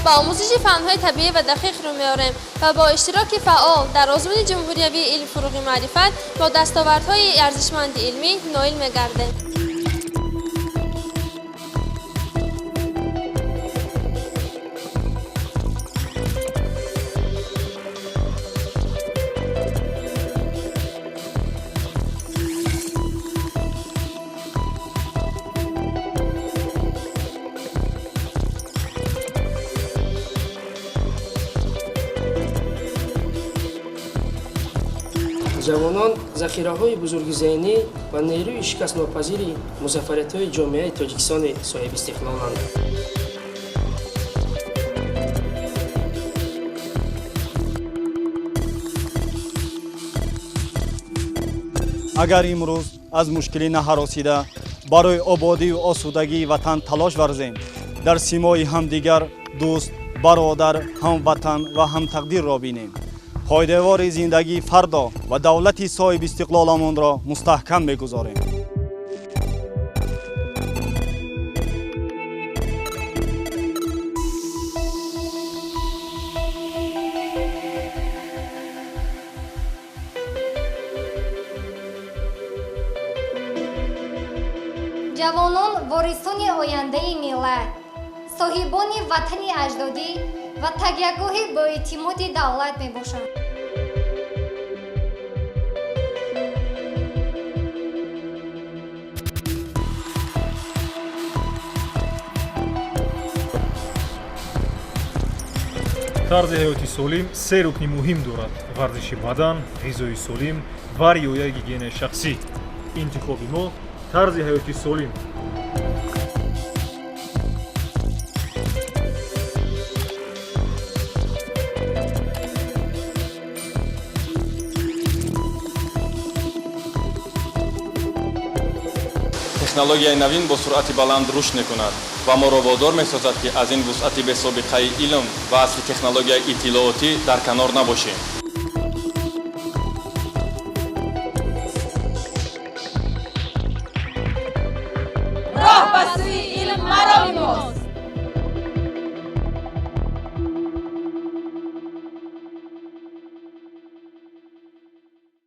Ба омӯзиши фанҳои табиӣ ва дақиқ рӯ меорем ва бо иштироки фаъол дар озмуни ҷумҳуриявии илм фурӯғи маърифат бо дастовардҳои арзишманди илмӣ ноил мегардем. Ҷавонон захираҳои бузурги зеҳнӣ ва нерӯи шикастнопазири музаффариятҳои ҷомеаи Тоҷикистони соҳибистиқлоланд. Агар имрӯз аз мушкилӣ наҳаросида барои ободию осудагии ватан талош варзем, дар симои ҳамдигар дӯст, бародар, ҳамватан ва ҳамтақдирро бинем, пойдевори зиндагии фардо ва давлати соҳибистиқлоламонро мустаҳкам мегузорем. Ҷавонон ворисони ояндаи миллат, соҳибони ватани аҷдодӣ ва такягоҳи боэътимоди давлат мебошанд. Тарзи ҳаёти солим се рукни муҳим дорад: варзиши бадан, ғизои солим ва риояи гигиенаи шахсӣ. Интихоби мо тарзи ҳаёти солим. Технологияи навин бо суръати баланд рушд мекунад ва моро водор месозад, ки аз ин вусъати бесобиқаи илм ва асри технологияи иттилоотӣ дар канор набошем. Роҳ ба сӯи илм мароми мост.